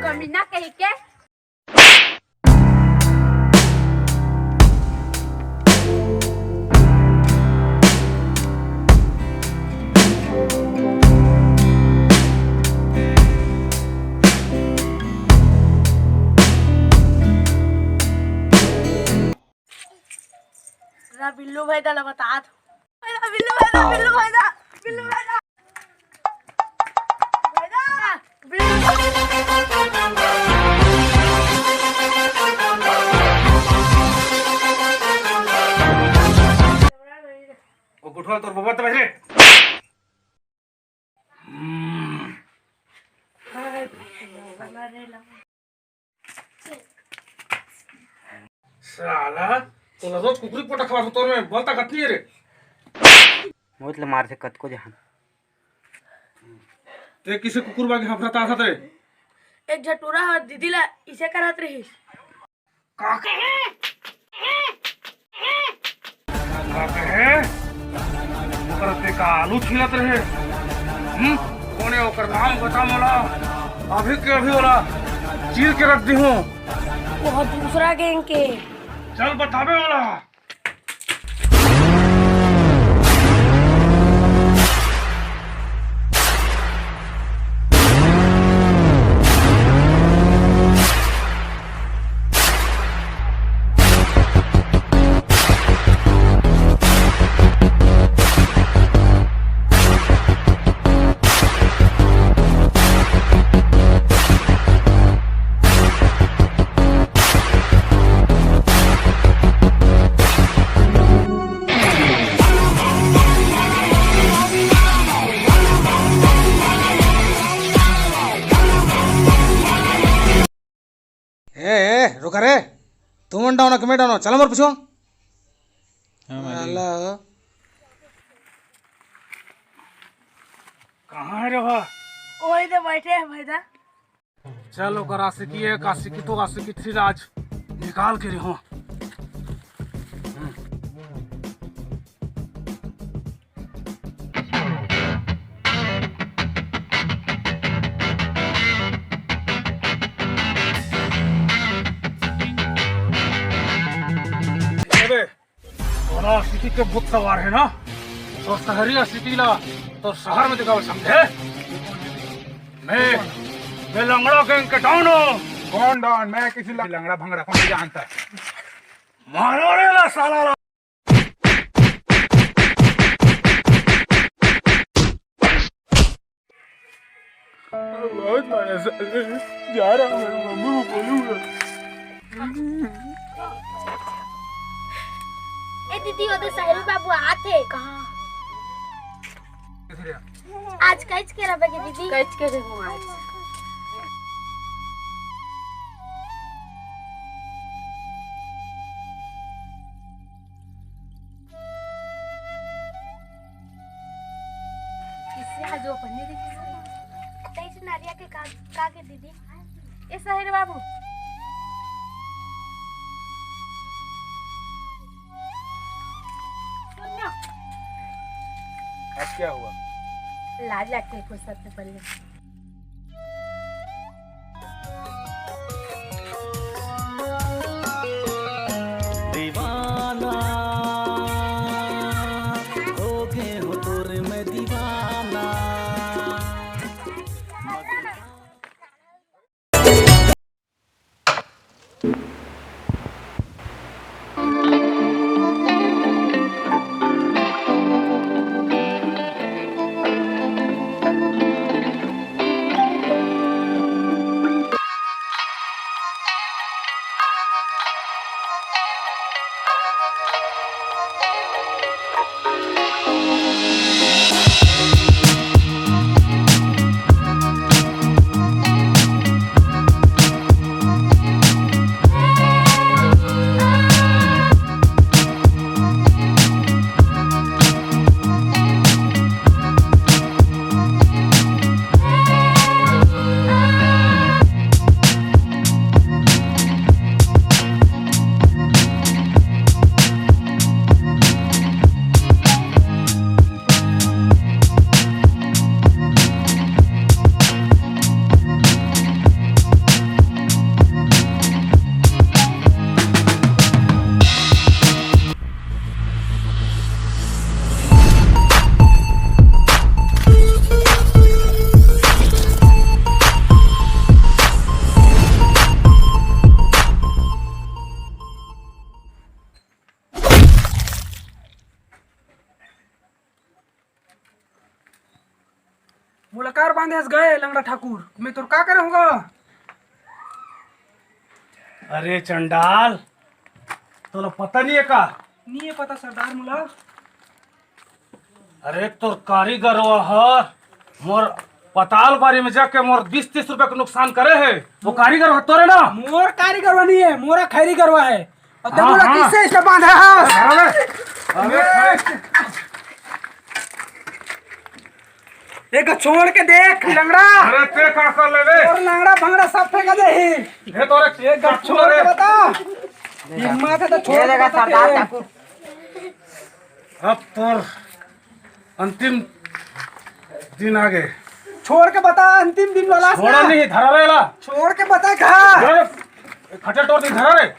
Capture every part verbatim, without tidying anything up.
कमीना कहीं के। रा बिल्लू भाई दा ला बतात। रा बिल्लू भाई दा, बिल्लू भाई दा, बिल्लू भाई दा। ओ गुठवा तोर बबा त बजरे। हम्म। साला, तोला रोज कुकुरी पोटा खवा तोर में बोलता कतनी है रे। मोहित ले मार से कतको जहान। ते किसे कुकुर बागे हफरत आथस रे? एक झटूरा ह दीदी ला इसे करत रहिस। का कहे? का कहे? ओकर ते का आलू छीलत रहे? हम्म? कोने ओकर नाम बता मोला। अभी के अभी ओला चीर के रख दिहूं। वो दूसरा गैंग के। चल बताबे ओला। ए, ए, रुका रे। तुम डाउन कि मैं डाउन? चला मोर पीछू। हाँ, मालिक। चला। कहाँ है रे भा? वही तो बैठे हैं भाई दा। चल, ओकर आशिकी एक, आशिकी दो, आशिकी थ्री ला आज निकाल के रहो। अबे, तोला आशिकी के भूत सवार है ना, तो शहरी आशिकी ला तो शहर में दिखावे समझे। मैं, मैं लंगड़ा गैंग के डॉन हूँ। कौन डॉन? मैं किसी ल-, लंगड़ा भंगड़ा को नहीं जानता। मारो रे ला साला ला। बहुत मारा साले। जा रहा हूँ, मेरे मम्मी को बोलूंगा। ए दीदी, ओदे साहिल बाबू आथे। कहाँ? आज कइच के रहबे के दीदी? कइच के रहूँ आज। किससे आज वो पन्नी देखी? तइसे नारिया के का, का के दीदी? ए साहिल बाबू। सुन ना। आज क्या हुआ? लाज लगती है कुछ सबसे पहले। दीवाना हो गए हो तोर मैं दीवाना। देश गए लंगड़ा ठाकुर, मैं तोर का करे होगा? अरे चंडाल, तोला पता नहीं है का? नहीं है पता सरदार मोला। अरे तोर कारीगर हर मोर पताल बारी में जाके मोर बीस तीस रुपया के नुकसान करे है। वो कारीगर हर तोरे ना? मोर कारीगरवा नहीं है, मोरा खैरीगरवा है। और हाँ, देखो ना हाँ। किससे इसे बांधा है। अरे, अरे, एक छोड़ के देख लंगड़ा। अरे ते का कर लेबे? और लंगड़ा भंगड़ा सब फेंका दे ही। ये तो एक छोड़ के बता। हिम्मत है तो छोड़ ये देखा के बता सरदार के। ठाकुर। अब तोर अंतिम दिन आ गए। छोड़ के बता, अंतिम दिन वाला छोड़ा ना। नहीं, धरा रहेला। छोड़ के बता कहा। खटे तोर दिन धरा रे।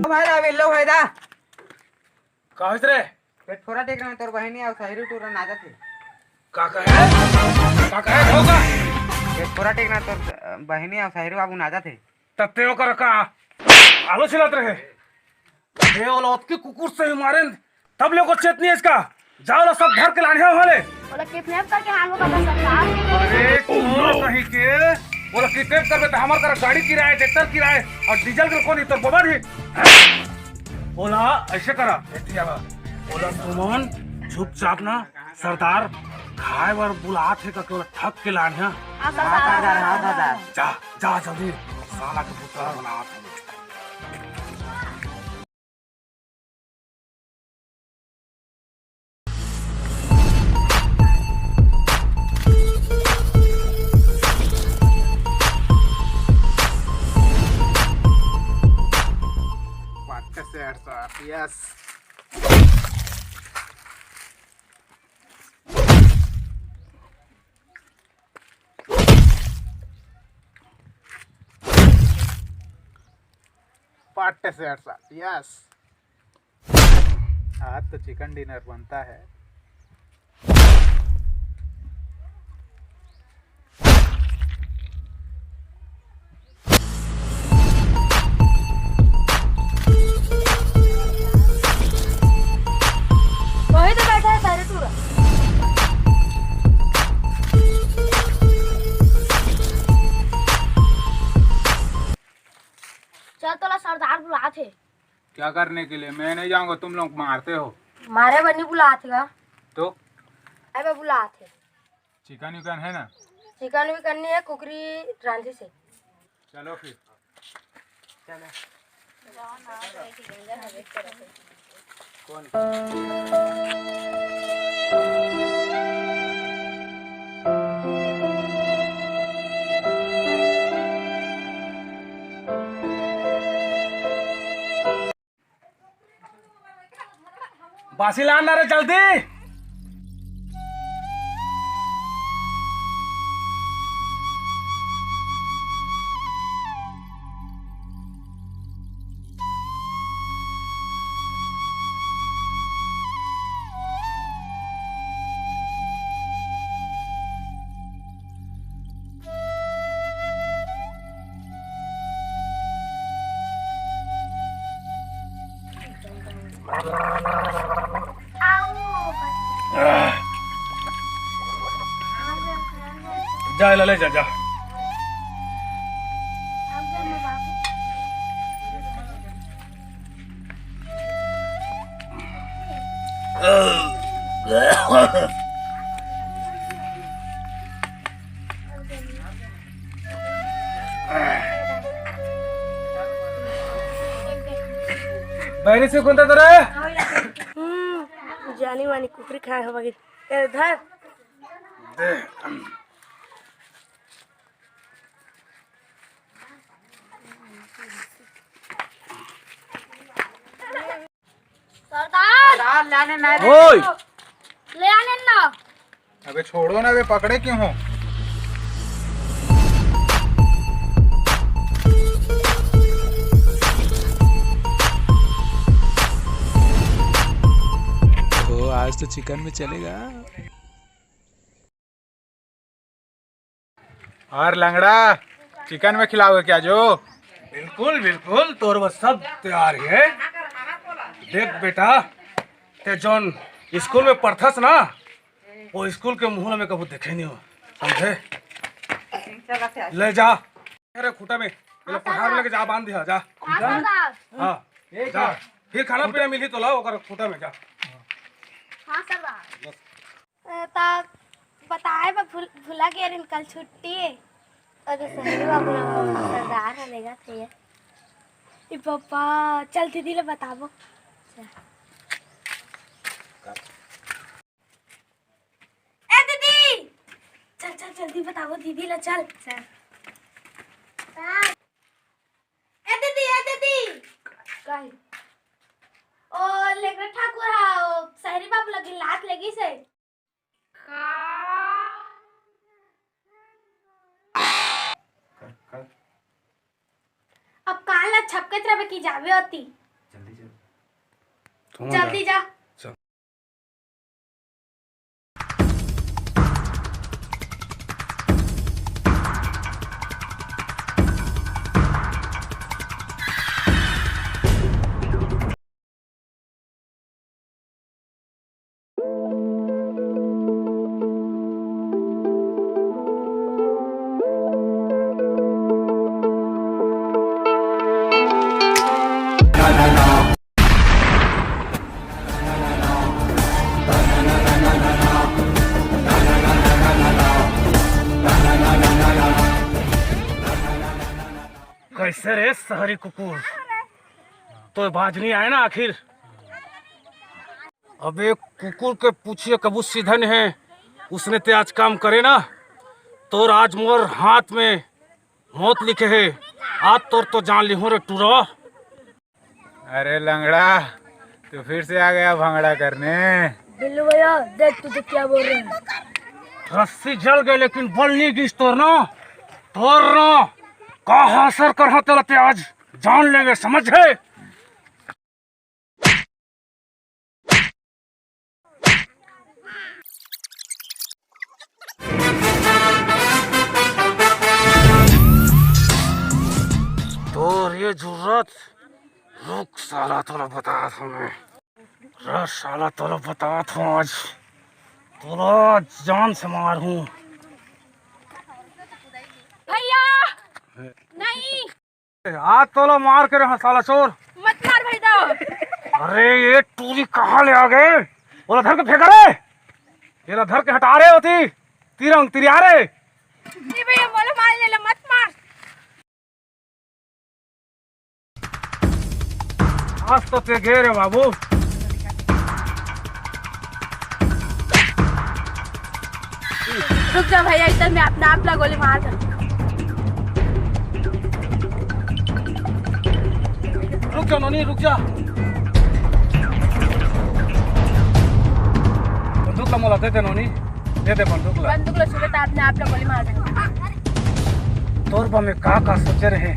भाई दा, बिल्लो भाई दा। का होइस रे? पेट फोरा टेक रहा तोर बहिनी अउ साहिरू टूरा नाचत हे। का कहे? का कहे? हो का? पेट फोरा टेक रहा तोर, अ, बहिनी अउ साहिरू बाबू नाचत हे। तत्ते ओकर का आलू छिलत रहे? ए, ओला ओतकी कुकुर से ही मारेन, तब ले ओकर चेत नहीं है इसका। जाओ ला सब धर के लाने हो ले। ओला किडनैप करके लानो का सरकार। अरे, तोर कहीं के, ओला किडनैप करबे त हमर करा गाड़ी किराए, ट्रैक्टर किराए अउ डीजल के कोनी तोर बबा ही। ओला ऐसे करा, एती आवा। ओला तुमन चुपचाप ना सरदार खाए बर बुलात हे, का ओला ठग के लान हे। हाँ, सरदार। हाँ, सरदार, हाँ, सरदार। जा, जा जल्दी, साला के पुतला बनावत हे। पट्टे से हेडशॉट, यस। पट्टे से हेडशॉट, यस। आज तो चिकन डिनर बनता है। वही तो बैठा है सारे टूरा। चल, तोला सरदार बुलात हे। क्या करने के लिए? मैं नहीं जाऊंगा, तुम लोग मारते हो। मारे बर नहीं बुलात हे गा। तो? अबे बुलात हे। चिकन विकन है ना? चिकन विकन नहीं है, कुकरी रांधी से। चलो फिर। चलो। कौन? बासी लान ना रे, जल्दी। जा, एला ले जा, जा। बैरी से कौन था तेरा? हम्म, जानी मानी कुकरी खाए हवा की। ए, धर। सरदार, सरदार, ले आने ना रे। ओए! ले आने ना। अबे छोड़ो ना, अबे पकड़े क्यों हो? तो आज तो चिकन में चलेगा। और लंगड़ा, चिकन में खिलाओगे क्या जो? बिल्कुल, बिल्कुल, तोर बर सब तैयार है। देख बेटा, ते जौन स्कूल में पढ़थस ना, वो स्कूल के मुंह में कभू देखे नहीं हो, समझे? ले जा, अरे खूटा में, ये लो, कोठार में लेके जा, बांध दिया, जा। हाँ, सरदार। हाँ, जा। फिर खाना पीना मिली तो लाओ, ओकर खूटा में जा। हाँ, सरदार। बस। अ, त बताए बर भूल, भुला गे रिन, कल छुट्टी हे। अरे सही बाबू, सरदार ह लेगा थे। ए पापा, चल दीदी ले बताबो। चल। ए दीदी, चल चल जल्दी बताबो दीदी ले, चल। चल। ए दीदी, ए दीदी। काई? ओ लेकरा ठाकुर हा, ओ सहरी बाबू लगी लात लगी से। का? का? अब कान ला छपकत रहबे कि जाबे होती। जल्दी जा। जल्दी जा। कैसे रे सहरी कुकुर, तोर बाज नहीं आए ना आखिर? अबे कुकुर के पूछिए कबू सीधा नहीं है, उसने ते आज काम करे ना, तोर आज मोर हाथ में मौत लिखे है। आज तोर तो जान लिहूं रे टूरा। अरे लंगड़ा, तू फिर से आ गया भंगड़ा करने। बिल्लू भैया, देख तुझे क्या बोल रहे हैं। रस्सी जल गई लेकिन बल नहीं गिस तोर ना, तोर ना। का हासर कर हा तेला ते आज जान लेंगे, समझे? तोर ये जुर्रत, रुक साला, तोला बतात हूँ मैं। रुक साला, तोला बतात हूँ आज, तोला जान से मार हूँ। भैया, नहीं। आज तोला मार के रहा साला चोर। मत मार भाई साहब। अरे ये टूरी कहाँ ले आ गए? ओला धर के फेंका रे, एला धर के हटा रे होती, तिरंग तिरिया रे। नहीं भैया, मोला मार लेला, मत मार। आज तो ते गे रे बाबू। रुक जा भैया, इधर मैं अपने आप ला गोली मार दूँ। रुक जा नोनी, रुक जा। बंदूक ला मोला दे दे नोनी, दे दे बंदूक ला। बंदूक ला छूबे त अपने आप ला गोली मार दूँ। तोर बा में का का सोचे रहे,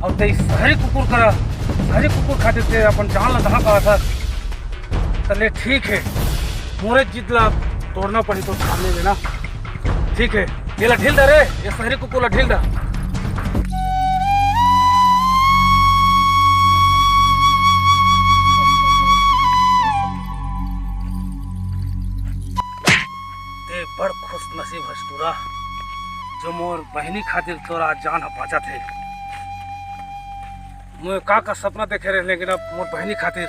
अउ ते सहरी कुकुर करा, सहरी कुकुर खातिर ते अपन जान ला दहा पावत हस। त ले ठीक हे, मोरे जिद ला तोड़ना पड़ी तो सामने में ना। ठीक हे, एला ढील दा रे, ये सहरी कुकुर ला ढील दा। बड़ खुश नसीब हस टूरा, जो मोर बहिनी खातिर तोर आज जान ह बाँचत हे। मोर का का सपना देखे रहे, लेकिन अब मोर बहिनी खातिर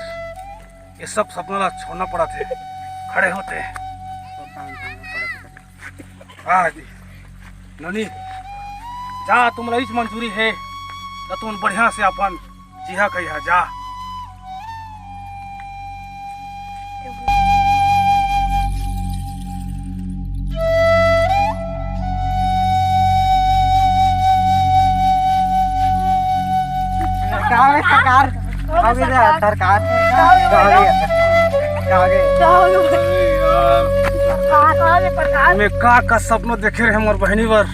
ये सब सपना ला छोड़ना पड़त हे। खड़े होते। हाँ जी। नोनी, जा, तुमला इच मंजूरी हे, त तुम बढ़िया से अपन जिहा कहिया जा। का बे सरकार? का बे सरकार? का बे? का बे? का बे? सरकार, का बे सरकार? मैं का का सपना देखे रहे मोर बहिनी बर।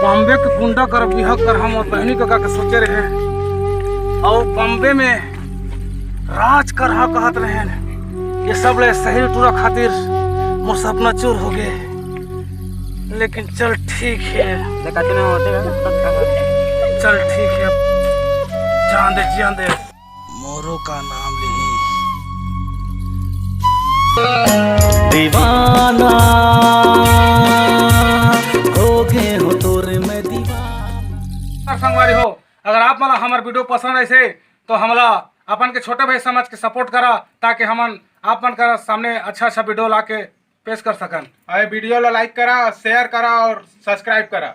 बॉम्बे के गुंडा कर बिहा कर हम मोर बहिनी के का के सोचे रहे। अउ बॉम्बे में राज करहा कहत रहे। ये सब ले सही टूरा खातिर मोर सपना चूर हो गए। लेकिन चल ठीक है। देखा तूने होते हैं। चल ठीक है, जान दे, जान दे। मोरो का नाम लिही। दीवाना हो गए हो तोरे मैं दीवाना। और संगवारी हो, अगर आप मन ला हमर वीडियो पसंद आइसे तो हमला अपन के छोटे भाई समझ के सपोर्ट करा, ताकि हमन आप मन का सामने अच्छा अच्छा वीडियो ला के पेश कर सकन। अउ वीडियो ला लाइक करा, शेयर करा और सब्सक्राइब करा।